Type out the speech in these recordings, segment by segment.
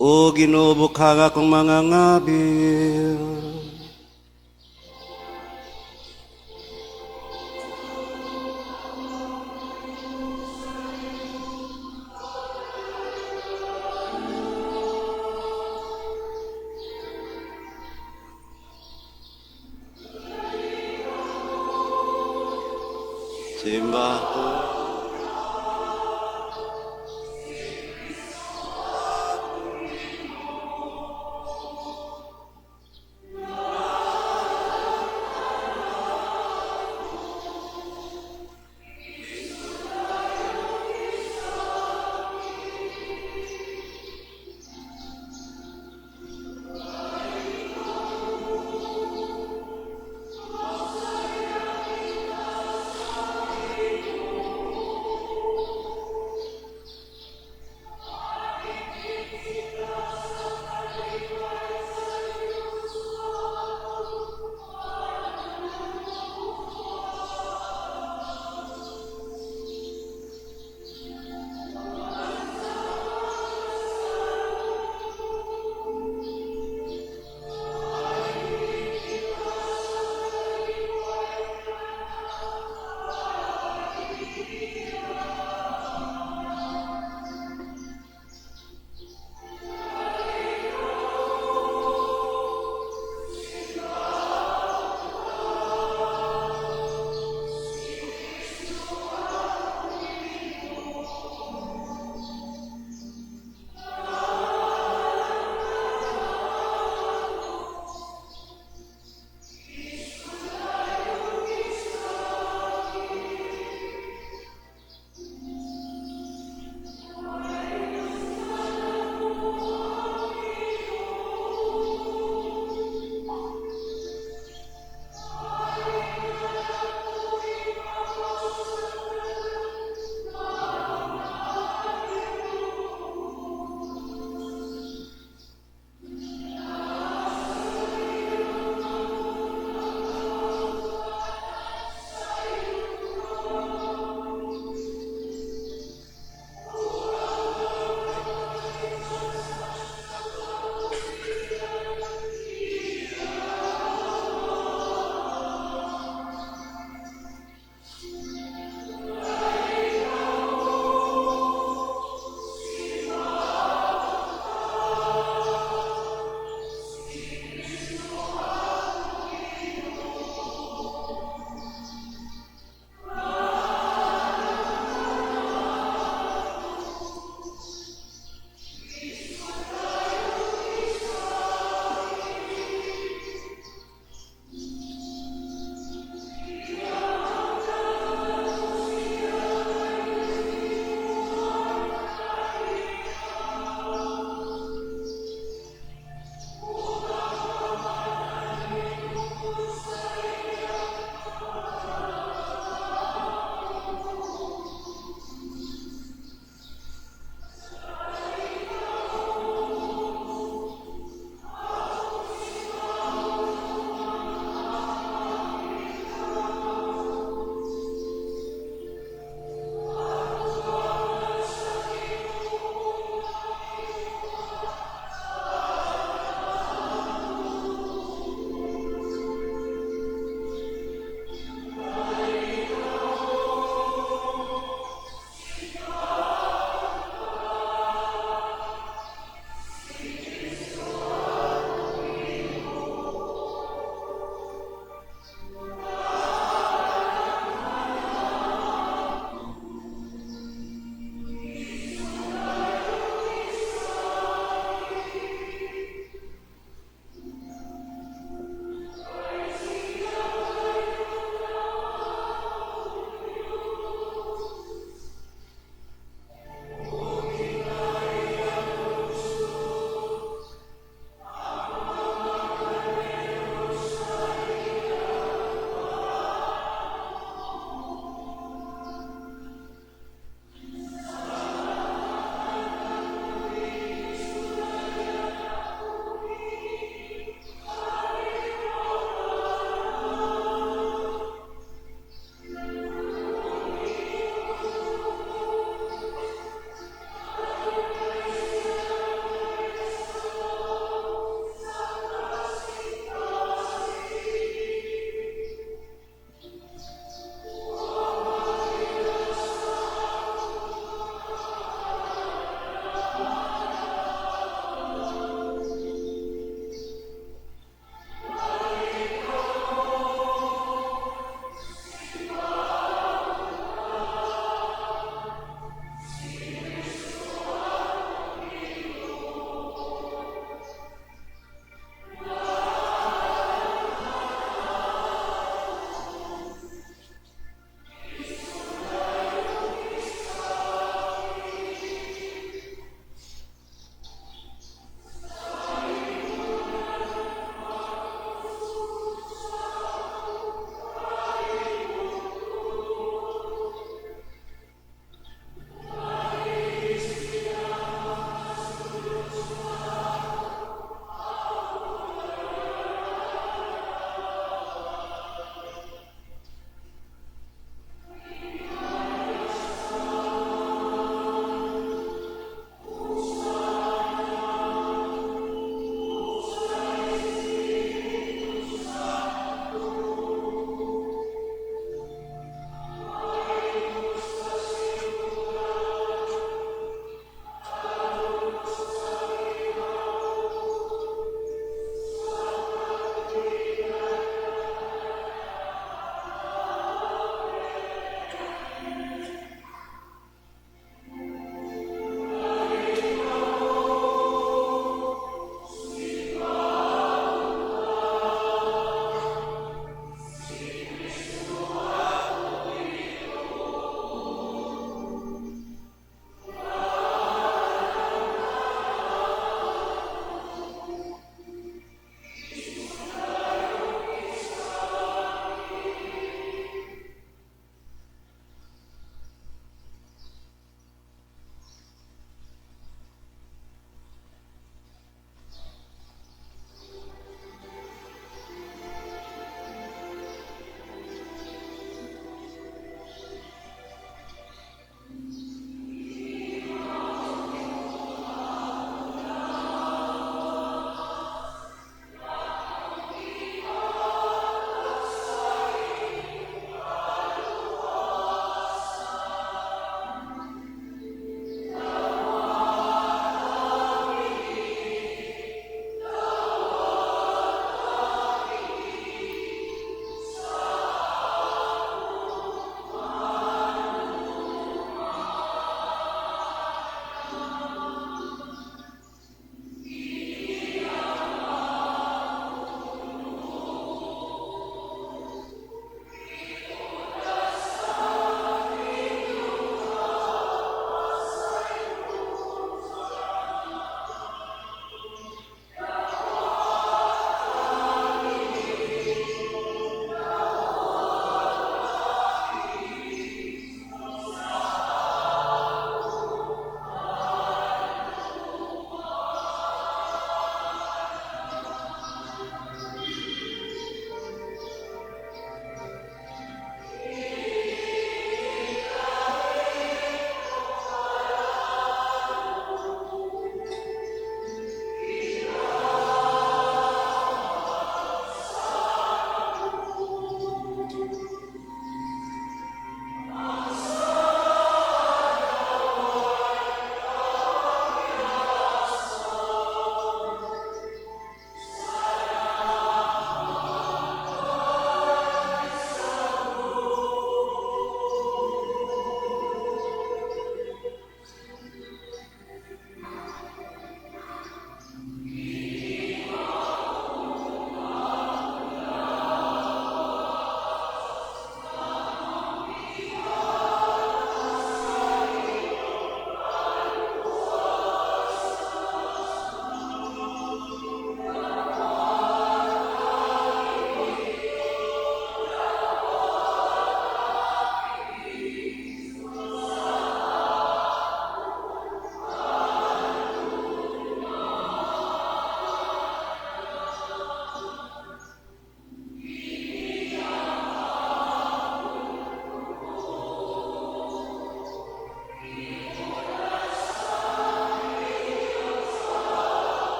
O Ginoo, bukhag akong mga ngabil. Simbako.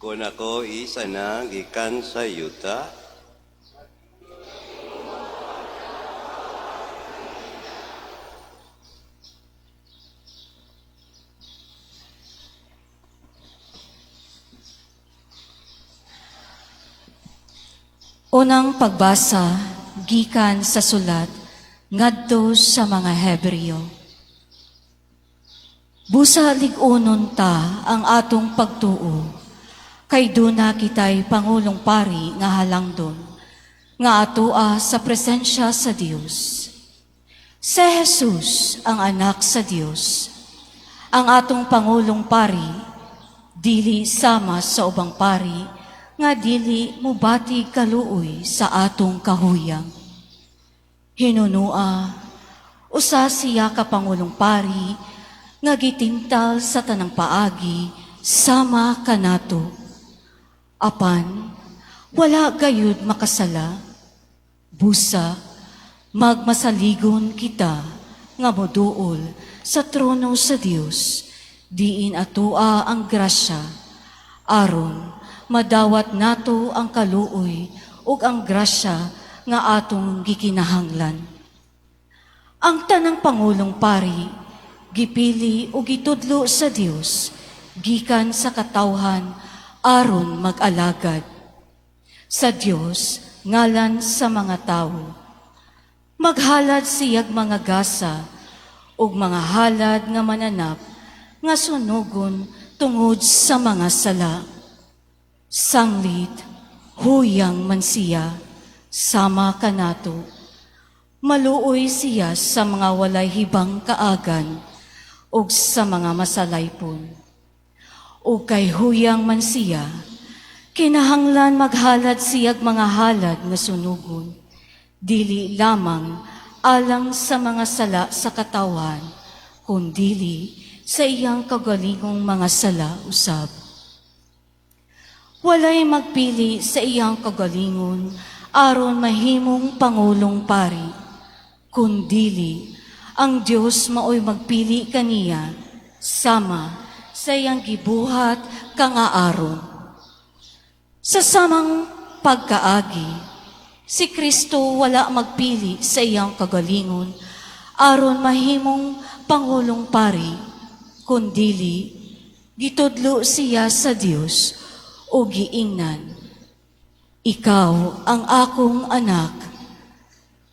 Kung ako isa na gikan sa yuta, Unang pagbasa gikan sa sulat ngadto sa mga Hebreo. Busa lig-unon ta ang atong pagtuo, kay duna kitay pangulong pari nga halangdon, nga atoa sa presensya sa Dios. Si Jesus ang anak sa Dios, ang atong pangulong pari, dili sama sa ubang pari, nga dili mubati kaluoy sa atong kahuyang. Hinunua, usa siya ka pangulong pari nga gitintal sa tanang paagi sama kanato. Apan, wala gayud makasala. Busa, magmasaligon kita nga moduol sa trono sa Dios, diin atoa ang grasya, aron madawat nato ang kaluoy ug ang grasya nga atong gikinahanglan. Ang tanang pangulong pari gipili ug gitudlo sa Dios gikan sa katawhan aron mag-alagad sa Dios ngalan sa mga tawo. Maghalad siyag mga gasa ug mga halad nga mananap nga sunugon tungod sa mga sala. Sanglit, huyang man siya, sama kanato. Maluoy siya sa mga walay hibang kaagan ug sa mga masalaypon. Ug kay huyang man siya, kinahanglan maghalad siyag mga halad nga sunugon, dili lamang alang sa mga sala sa katawan, kundili sa iyang kagalingong mga sala usab. Walay magpili sa iyang kagalingon aron mahimong pangulong pari, kundili ang Dios maoy magpili kaniya sama sa iyang gibuhat kang Aaron. Sa samang pagkaagi, si Kristo wala magpili sa iyang kagalingon aron mahimong pangulong pari, kundili gitudlo siya sa Dios o giingnan, "Ikaw ang akong anak,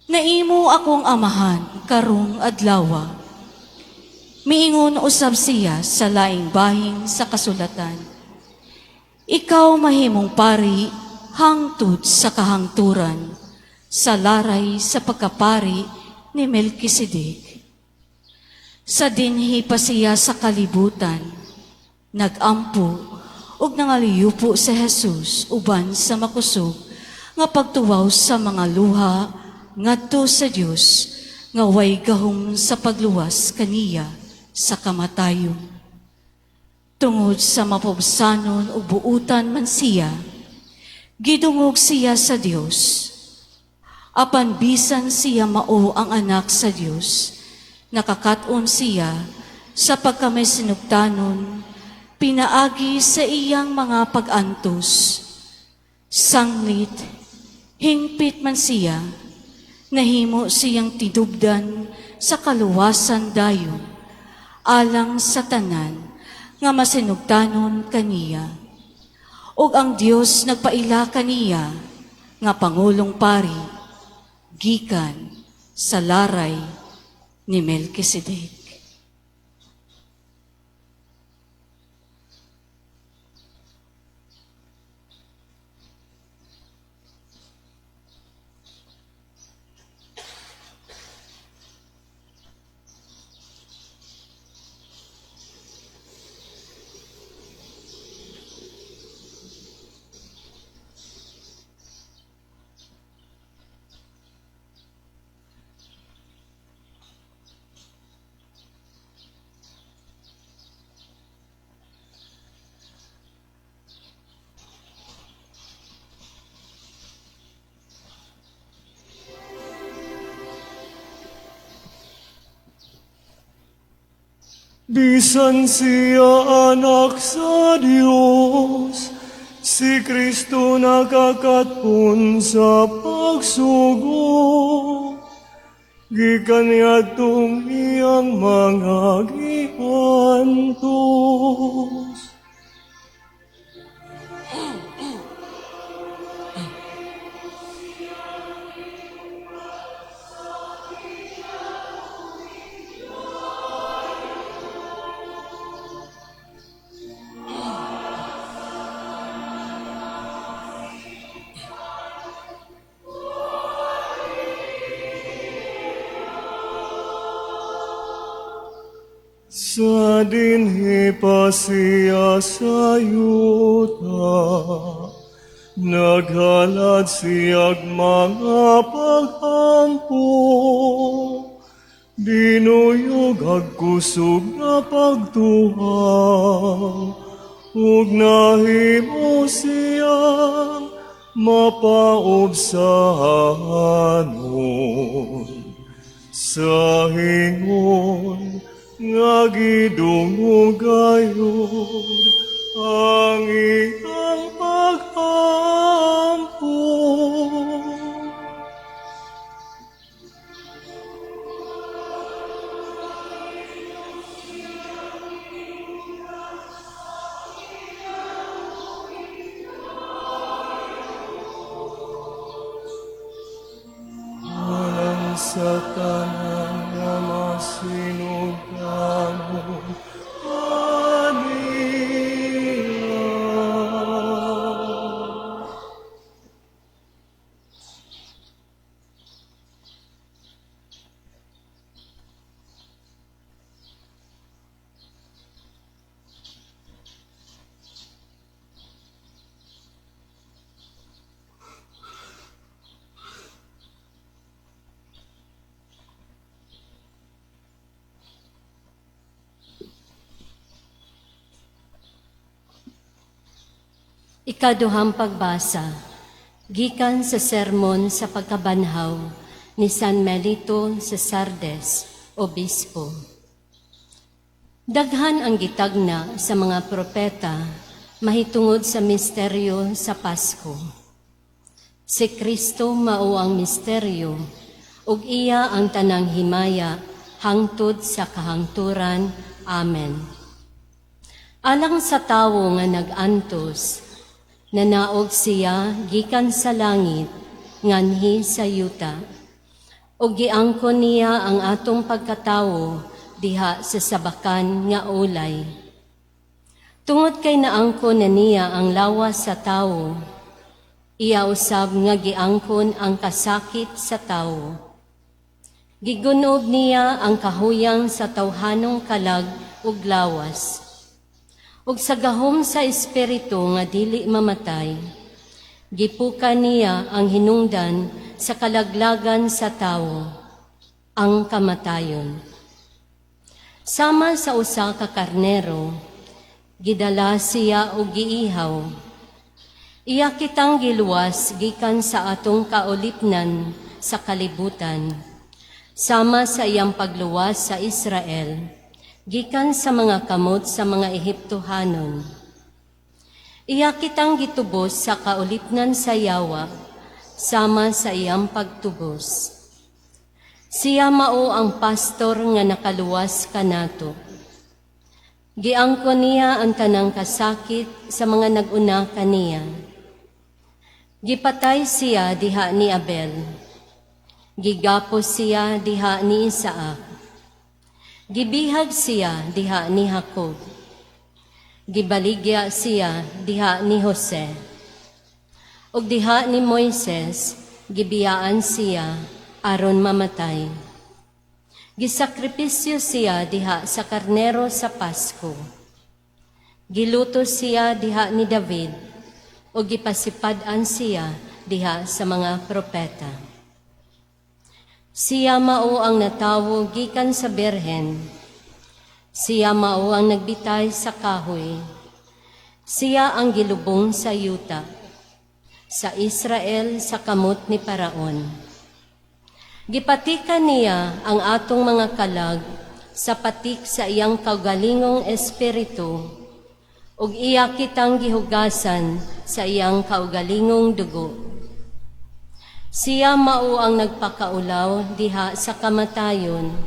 naimo akong amahan karong adlawa." Miingon usab siya sa laing bahin sa kasulatan, "Ikaw mahimong pari hangtod sa kahangturan, sa laray sa pagkapari ni Melchizedek." Sa dinhi pa siya sa kalibutan, nagampo ug nangaliyupo si Jesus uban sa makusog nga pagtuwaw sa mga luha ngadto sa Dios nga way gahom sa pagluwas kaniya sa kamatayon. Tungod sa mapubsanon ug buutan man siya, gidungog siya sa Dios. Apan bisan siya mao ang anak sa Dios, nakakat-on siya sa pagkamay sinugtanon, pinaagi sa iyang mga pag-antos. Sanglit, hingpit man siya, nahimo siyang tinubdan sa kaluwasan dayon, alang sa tanan nga masinugtanon kaniya. Ug ang Dios nagpaila kaniya nga pangulong pari, gikan sa laray ni Melchizedek. Bisan siya anak sa Dios, Si Kristo nakakatpon sa pagsugo, gikan niadtong iyang mga giantos. Sa dinhi pa siya sa yuta, naghalad siyag mga paghampo, dinuyog ag kusog nga pagtuhaw, ug nahimo siyang mapaubsahanon. Sa hingon nga gidungog gayud ang iyang paghampo. Alang sa tanan nga masinugdanon aniya. Ikaduhang pagbasa, gikan sa sermon sa pagkabanhaw ni San Melito sa Sardes, Obispo. Daghan ang gitagna sa mga propeta mahitungod sa misteryo sa Pasko. Si Kristo mao ang misteryo, ug iya ang tanang himaya hangtod sa kahangturan. Amen. Alang sa tawo nga nag-antos, nanaog siya gikan sa langit nganhi sa yuta. Ug giangkon niya ang atong pagkatawo diha sa sabakan nga ulay. Tungod kay naangkon na niya ang lawas sa tawo, iya usab nga giangkon ang kasakit sa tawo. Gigunob niya ang kahuyang sa tawhanong kalag ug lawas. Ug sa gahom sa espiritu nga dili mamatay, gipuka niya ang hinungdan sa kalaglagan sa tawo, ang kamatayon. Sama sa usa ka karnero, gidala siya og giihaw. Iya kitang giluwas gikan sa atong kaulipnan sa kalibutan, sama sa iyang pagluwas sa Israel, gikan sa mga kamot sa mga Ehiptohanon. Iya kitang gitubos sa kaulipnan sa yawa, sama sa iyang pagtubos. Siya mao ang pastor nga nakaluwas kanato. Giangkon niya ang tanang kasakit sa mga nag-una kaniya. Gipatay siya diha ni Abel. Gigapos siya diha ni Isaac. Gibihag siya diha ni Jacob. Gibaligya siya diha ni Jose. Ug diha ni Moises, gibiyaan siya aron mamatay. Gisakripisyo siya diha sa karnero sa Pasko. Giluto siya diha ni David, ug gipasipad-an siya diha sa mga propeta. Siya mao ang natawo gikan sa birhen. Siya mao ang nagbitay sa kahoy. Siya ang gilubong sa yuta, sa Israel sa kamot ni Paraon. Gipatikan niya ang atong mga kalag sa patik sa iyang kaugalingong espiritu, Ug iya kitang gihugasan sa iyang kaugalingong dugo. Siya mao ang nagpakaulaw diha sa kamatayon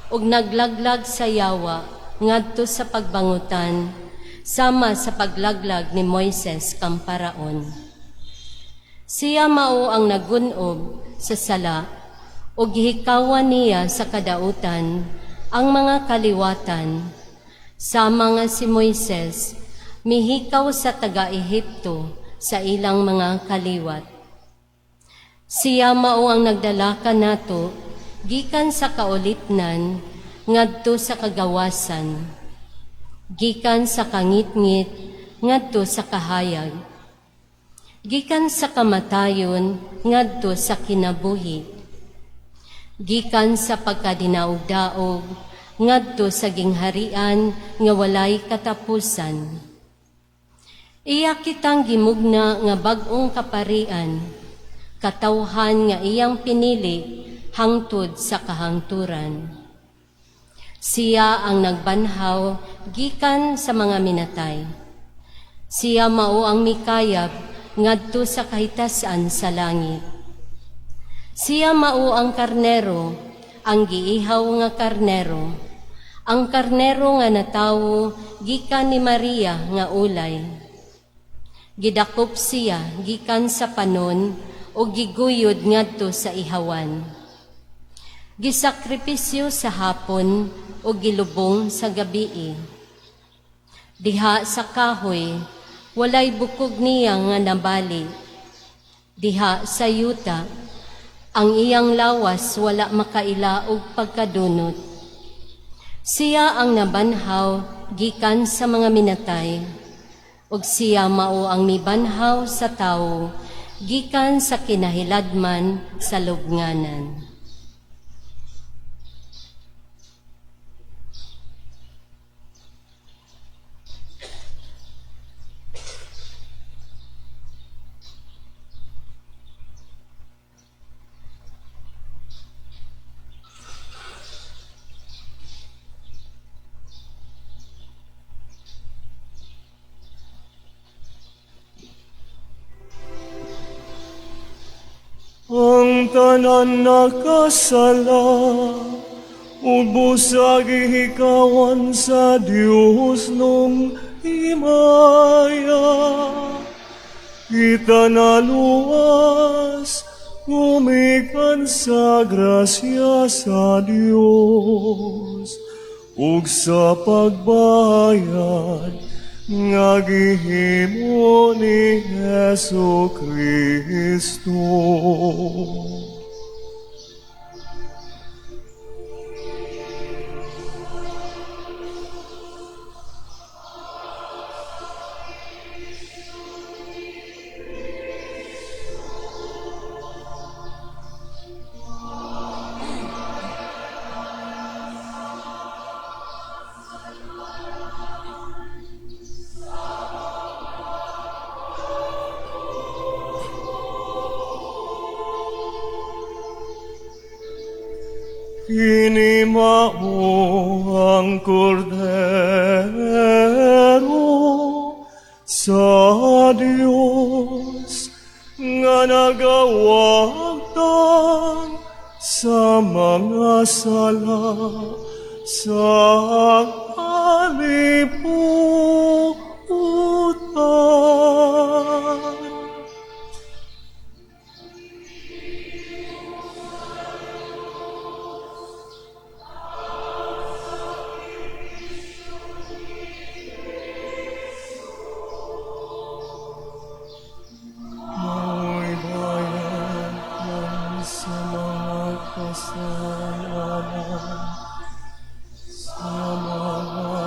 ug naglaglag sa yawa ngadto sa pagbangutan sama sa paglaglag ni Moises kang Paraon. Siya mao ang nagun-ob sa sala ug gihikawan niya sa kadautan ang mga kaliwatan sama nga si Moises mihikaw sa taga-Ehipto sa ilang mga kaliwat. Siya mao ang nagdala kanato gikan sa kaulipnan ngadto sa kagawasan, gikan sa kangitngit ngadto sa kahayag, gikan sa kamatayon ngadto sa kinabuhi, gikan sa pagkadinaog-daog ngadto sa gingharian nga walay katapusan. Iya kitang gimugna nga bag-ong kaparian, katawhan nga iyang pinili hangtod sa kahangturan. Siya ang nagbanhaw gikan sa mga minatay. Siya mao ang mikayab ngadto sa kahitasan sa langit. Siya mao ang karnero, ang giihaw nga karnero, ang karnero nga natawo gikan ni Maria nga ulay. Gidakop siya gikan sa panon o giguyod ngadto sa ihawan. Gisakripisyo sa hapon o gilubong sa gabii. Diha sa kahoy, walay bukog niya nga nabali. Diha sa yuta, ang iyang lawas wala makaila og pagkadunot. Siya ang nabanhaw gikan sa mga minatay, ug siya mao ang mibanhaw sa tawo gikan sa kinahiladman sa lubnganan. Ang tanan nakasala, ug busag gihikawan sa Dios nung himaya. Kita naluwas, gumikan sa grasya sa Dios, ug sa pagbayad nga gihimo ni Hesus Kristo. Kini mao ang kordero sa Dios nga nagawagtang sa mga sala sa kalibutan. Mao'y bayad lang sa mga kasalanan, sa mga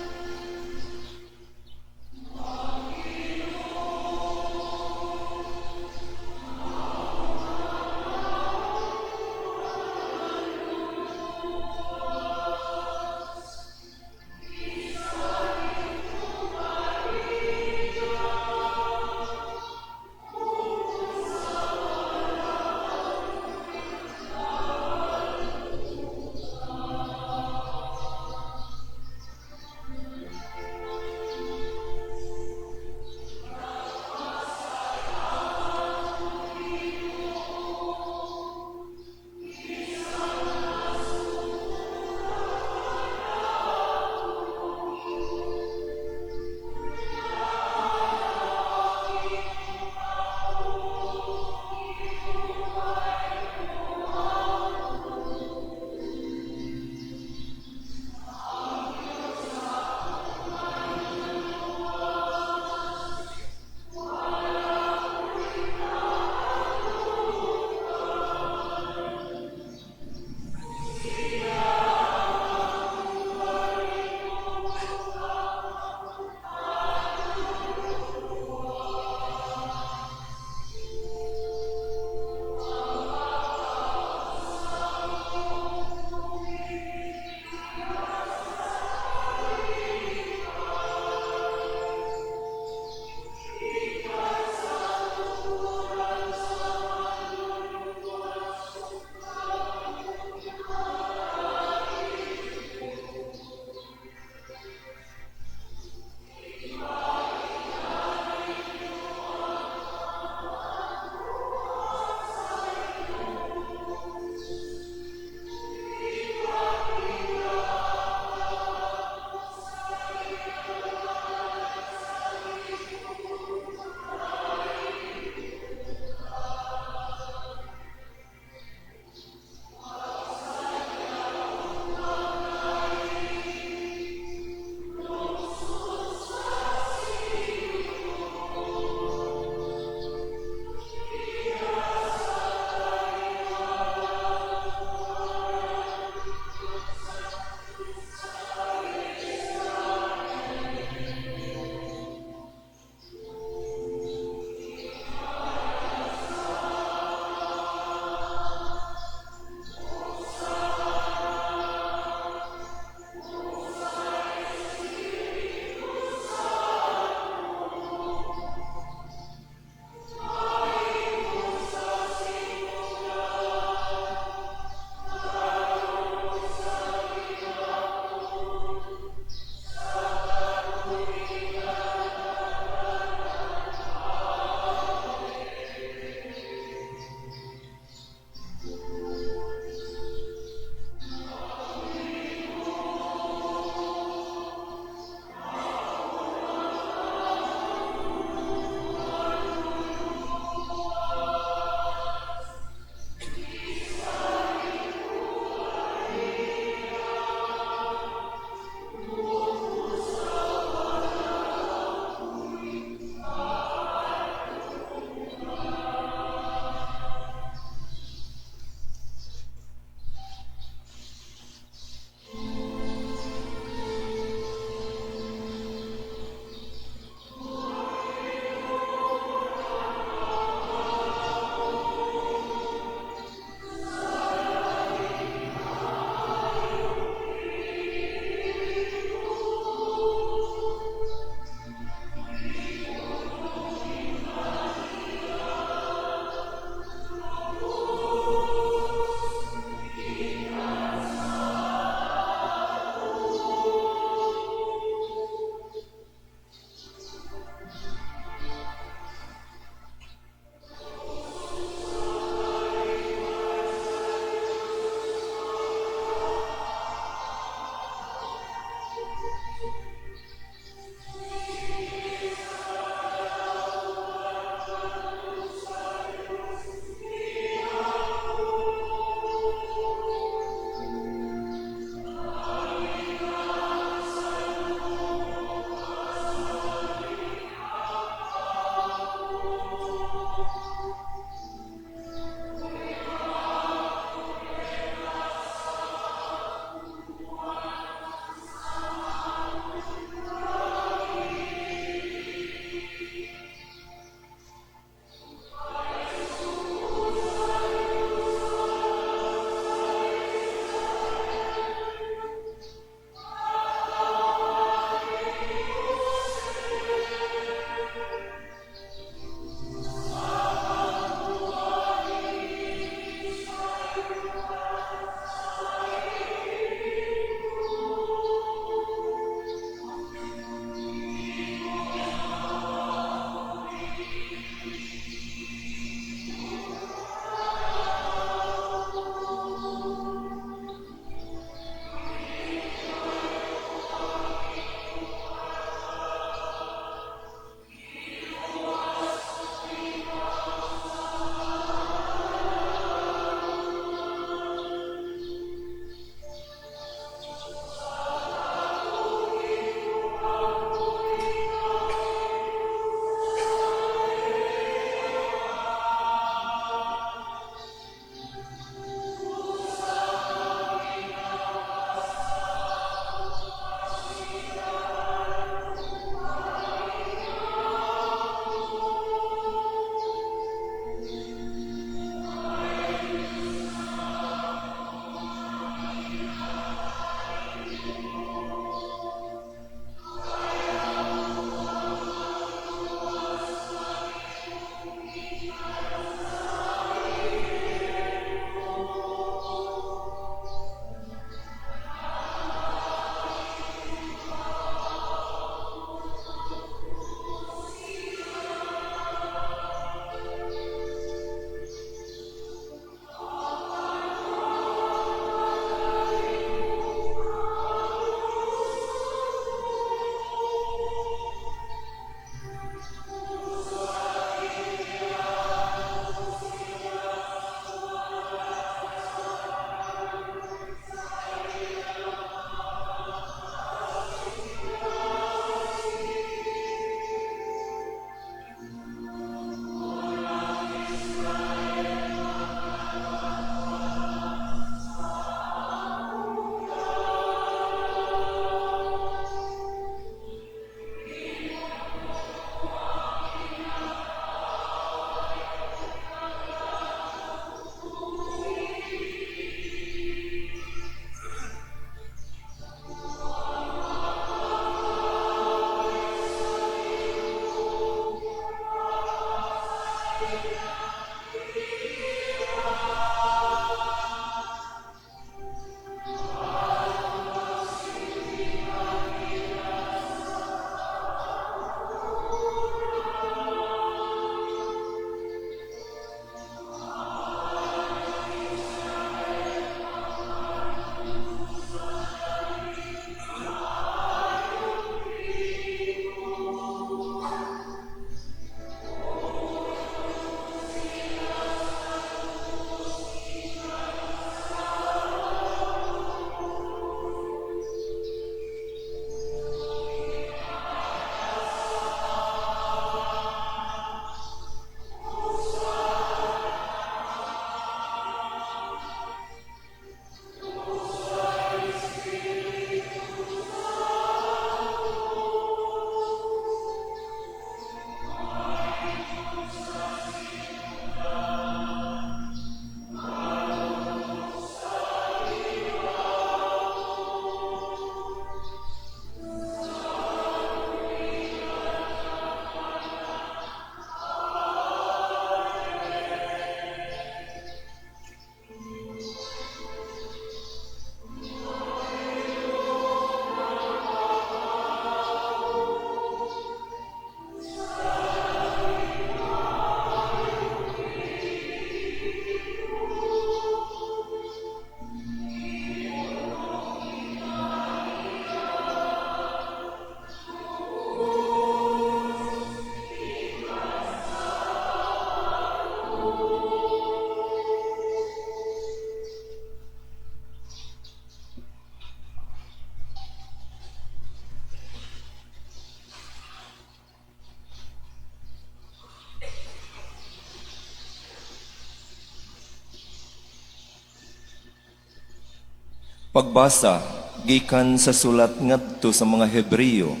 Pagbasa gikan sa sulat ngadto sa mga Hebreo.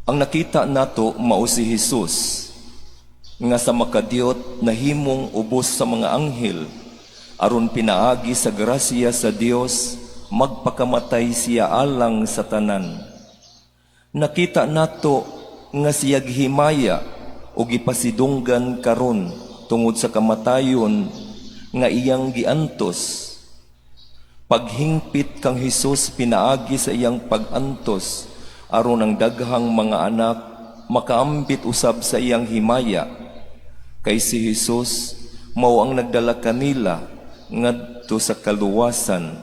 Ang nakita nato mao si Hesus nga sa makadiyot nahimong ubos sa mga anghel aron pinaagi sa grasya sa Dios magpakamatay siya alang sa tanan. Nakita nato nga siya gihimaya o gipasidunggan karon tungod sa kamatayon nga iyang giantos. Paghingpit kang Hesus pinaagi sa iyang pag-antos aron ang daghang mga anak makaambit usab sa iyang himaya. Kay si Hesus mao ang nagdala kanila ngadto sa kaluwasan.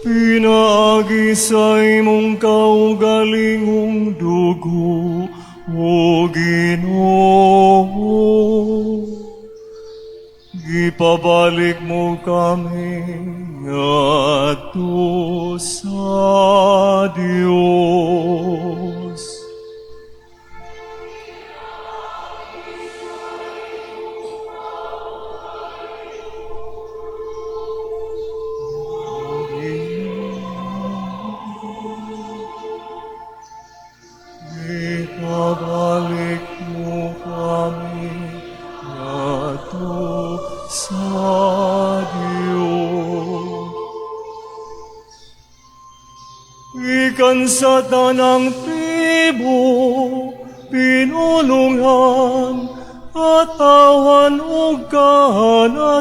Pinaagi sa imong kaugalingong dugo, O Ginoo, gipabalik mo kami ngadto sa Dios. Ipabalik mo kami ngadto sa Dios. Gikan sa tanang tribo, pinulungan, katawan ug kanasuran.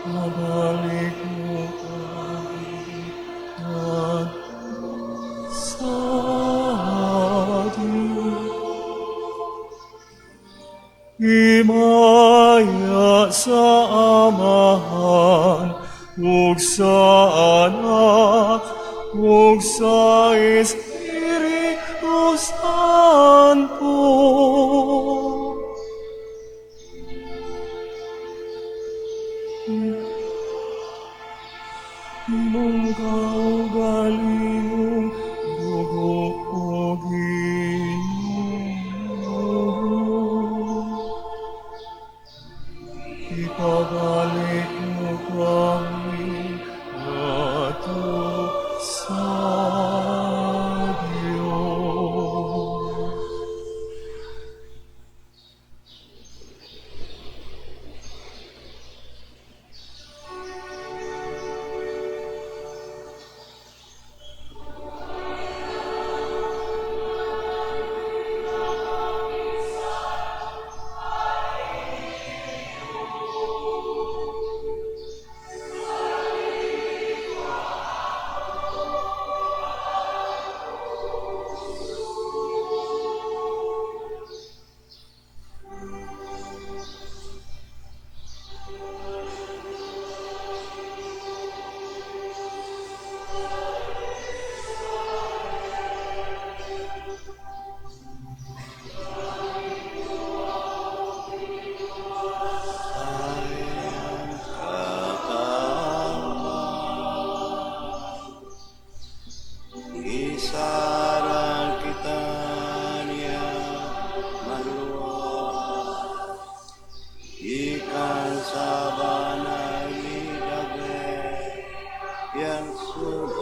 Pabalik mo kami ngadto sa Dios. Himaya sa Amahan, ug sa Anak, ug sa Espiritu Santo. Imong kaugalingong dugo o Ginoo. Ipabalik mo kami ngadto sa Dios. Isarang kita niya maluwa, ikan sa banay ni David, yan sulod.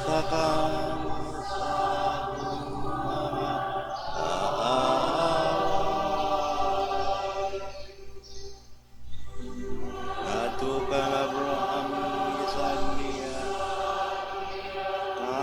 Sa kamo sa akong mga kaaway. Ngadto kang Abraham gisad niya ka.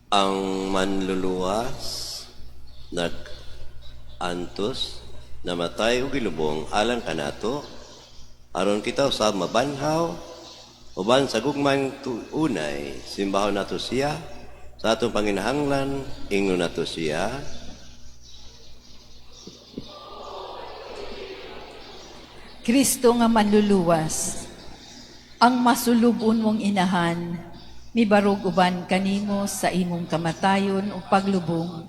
Ang manluluwas nag-antos, namatay ug gilubong alang kanato, aron kita usab mabanhaw uban sa gugmang tuunay. Simbahon nato siya sa atong panginahanglan, ingnon nato siya. Kristo nga manluluwas, ang masulubon mong inahan, mibarog uban kanimo sa imong kamatayon ug paglubong.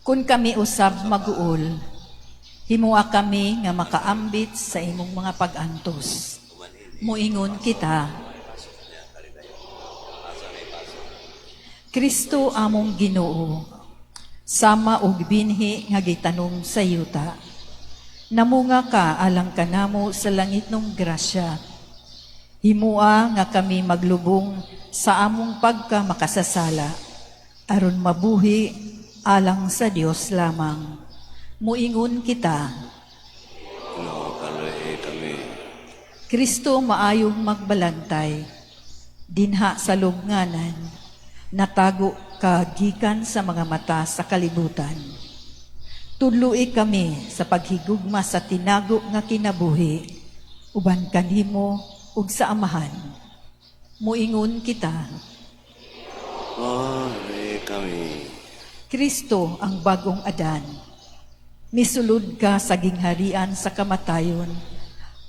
Kun kami usab maguol, himua kami nga makaambit sa imong mga pag-antos. Muingon kita. Kristo among Ginoo, sama og binhi nga gitanom sa yuta. Namunga ka alang kanamo sa langitnong grasya. Himua nga kami maglubong sa among pagka makasasala, aron mabuhi alang sa Dios lamang. Muingon kita. Ginoo, kaluoyi kami. Kristo maayong magbalantay, dinha sa lubnganan, natago ka gikan sa mga mata sa kalibutan. Tudloi kami sa paghigugma sa tinago nga kinabuhi, uban kanimo ug sa Amahan. Muingon kita. Kaluoyi kami. Kristo ang bagong Adan. Misulod ka sa gingharian sa kamatayon,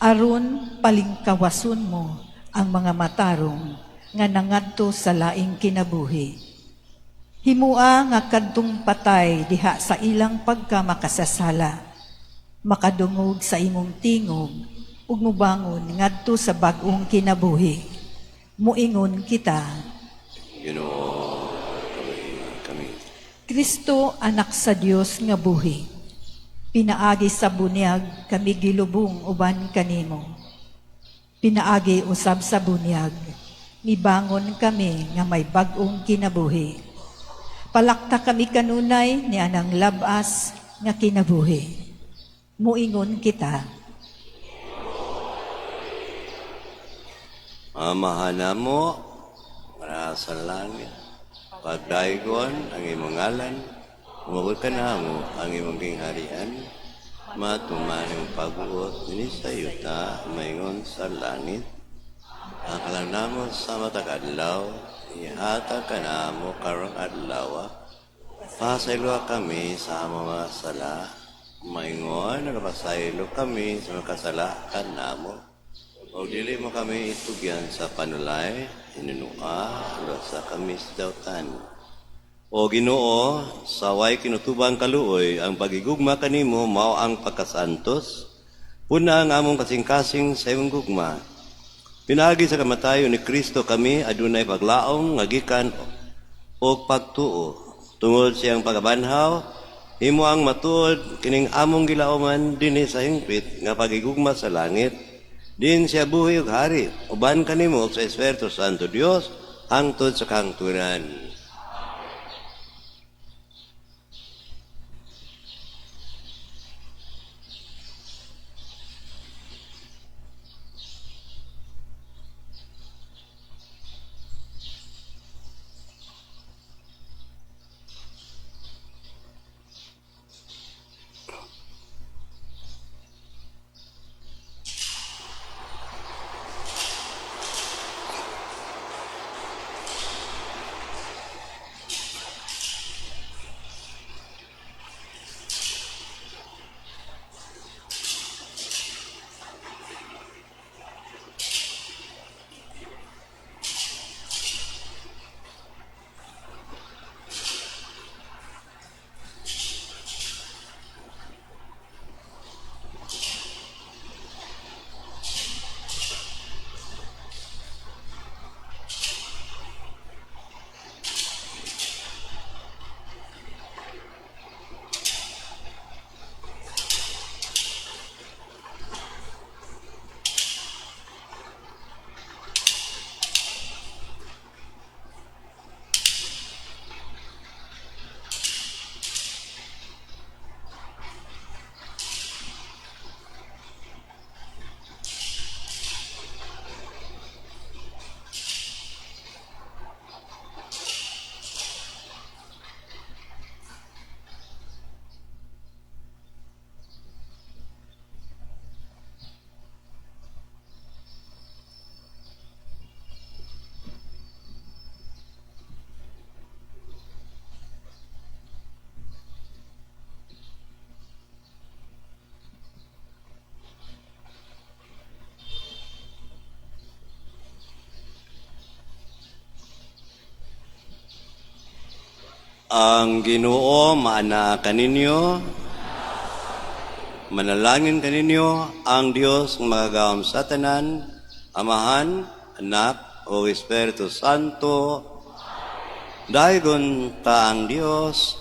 aron palingkawason mo ang mga matarong nga nangadto sa laing kinabuhi. Himua nga kadtong patay diha sa ilang pagkamakasasala, makadungog sa imong tingog ug mubangon ngadto sa bag-ong kinabuhi. Muingon kita. Ginoo, kaluoyi kami. Kristo, anak sa Dios nga buhi, pinaagi sa bunyag kami gilubong uban kanimo. Pinaagi usab sa bunyag, mibangon kami nga may bag-ong kinabuhi. Palakta kami kanunay ni anang labas nga kinabuhi. Muingon kita. Amahan namo, nga sa langit, pagdaygon ang imong ngalan, umabot ka namo ang imong gingharian, matuman ang pagbuot dinhi sa yuta, maingon sa langit. Ang kalang namo sa matag adlaw, ihatag kanamo karong adlaw. Pasayloa kami sa among mga sala, maingon nagapasaylo kami sa mga kasala kanamo. O dili mo kami itugyan sa panulay, hinunua, luwasa kami sa dautan. O Ginoo, sa way kinutubang kaluoy, ang pagigugma kanimo mao ang pagkasantos. Puna ang among kasing-kasing sa imong gugma. Pinaagi sa kamatayon ni Kristo kami adunay paglaom nga gikan og pagtuo. Tungod siyang pagabanhaw, himo ang matuod kining among gilaoman dinhi sa hingpit nga pagigugma sa langit. Din siya buhi ug hari, uban kanimo sa Espiritu Santo Dios hangtod sa kahangturan. Ang Ginoo maanaa kaninyo. Manalangin kaninyo ang Dios nga makagagahom sa tanan, Amahan, Anak, ug Espiritu Santo. Daygon ta ang Dios.